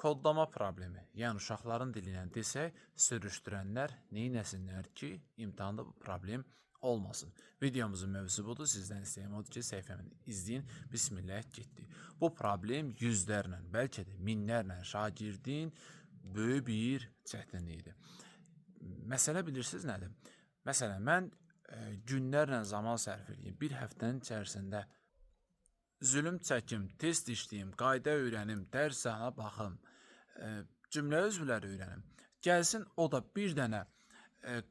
Kodlama problemi, yəni uşaqların dili ilə desək, sürüşdürənlər neynəsinlər ki, imtahanda bu problem olmasın. Videomuzun mövzusu budur. Sizdən istəyim odur ki, səhifəmi izləyin. Bismillah, getdik. Bu problem yüzlərlə, bəlkə də minlərlə şagirdin böyük bir çətinliyidir. Məsələ bilirsiniz nədir? Məsələn, mən günlərlə zaman sərf eləyim, bir həftənin içərisində zülüm çəkim, test işləyim, qayda öyrənim, dərs sahına baxım, cümlə üzvləri öyrənim. Gəlsin o da bir dənə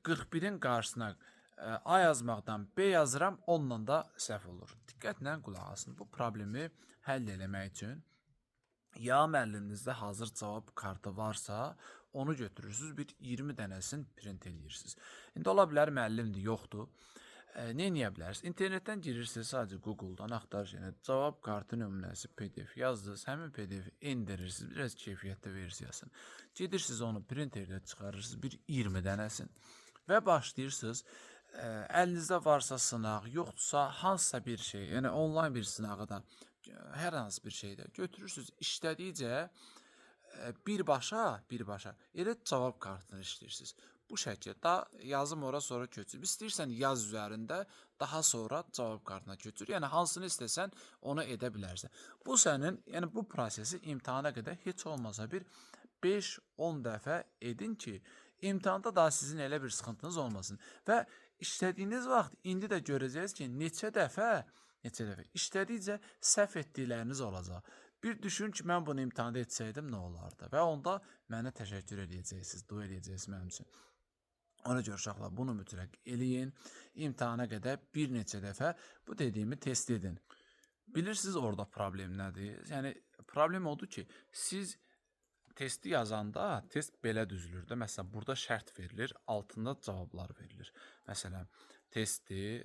41-in qarşısına A yazmaqdan B yazıram, onunla da səhv olur. Diqqətlə qulaq asın. Bu problemi həll eləmək üçün ya müəlliminizdə hazır cavab kartı varsa, onu götürürsüz, bir 20 dənəsini print eləyirsiniz. İndi ola bilər müəllimdir, yoxdur. Nə edə bilərsiniz? İnternetdən girirsiniz, sadəcə Google-dan axtarış, yəni cavab kartı nümunəsi PDF yazdınız, həmin PDF-i endirirsiniz, biraz keyfiyyətli versiyasını. Gedirsiniz onu printerdə çıxarırsınız bir 20 dənəsini və başlayırsınız. Əlinizdə varsa sınaq, yoxdursa hansısa bir şey, yəni onlayn bir sınağı da hər hansı bir şeydə götürürsünüz, işlədikcə birbaşa elə cavab kartını işləyirsiniz. Bu şəkildə yazım ora sonra köçür. İstəyirsən yaz üzərində, daha sonra cavab kartına köçür. Yəni hansını istəsən onu edə bilərsən. Bu sənin, yəni bu prosesi imtahana qədər heç olmasa bir 5-10 dəfə edin ki, imtahanda daha sizin elə bir sıxıntınız olmasın. Və işlədiyiniz vaxt indi də görəcəksiniz ki, neçə dəfə işlədikcə səhv etdikləriniz olacaq. Bir düşün ki, mən bunu imtahanda etsəydim nə olardı? Və onda mənə təşəkkür eləyəcəksiniz, dua eləyəcəksiniz mənim üçün. Ona görə uşaqlar, bunu mütləq eləyin. İmtahana qədər bir neçə dəfə bu dediyimi test edin. Bilirsiniz orada problem nədir? Yəni problem odur ki, siz testi yazanda test belə düzülür də. Məsələn, burada şərt verilir, altında cavablar verilir. Məsələn, testi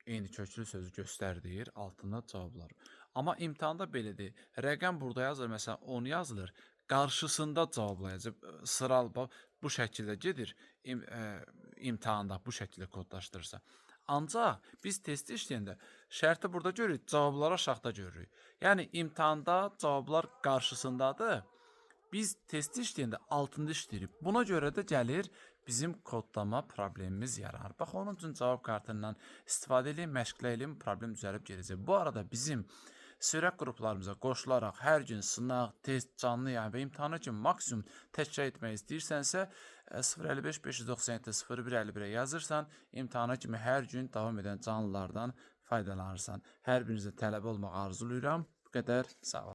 eyni köklü sözü göstər deyir, altında cavablar. Amma imtahanda belə deyil. Rəqəm burada yazılır, məsələn, 10 yazılır. Qarşısında cavablayacaq. Sıra bax bu şəkildə gedir. İmtahanda bu şəkildə kodlaşdırırsa. Ancaq biz testi işləyəndə şərti burada görürük, cavabları aşağıda görürük. Yəni imtahanda cavablar qarşısındadır. Biz testi işləyəndə altında işləyirik. Buna görə də gəlir bizim kodlama problemimiz yaranır. Bax, onun üçün cavab kartından istifadə eləyin, məşqlə eləyin, problem düzəlib gedəcək. Bu arada bizim sürət qruplarımıza qoşularaq hər gün sınaq, test, canlı yayın və imtahana kimi maksimum təkrar etmək istəyirsənsə 055 597 0151-ə yazırsan, imtahana kimi hər gün davam edən canlılardan faydalanırsan. Hər birinizə tələbə olmağı arzulayıram. Bu qədər. Sağ olun.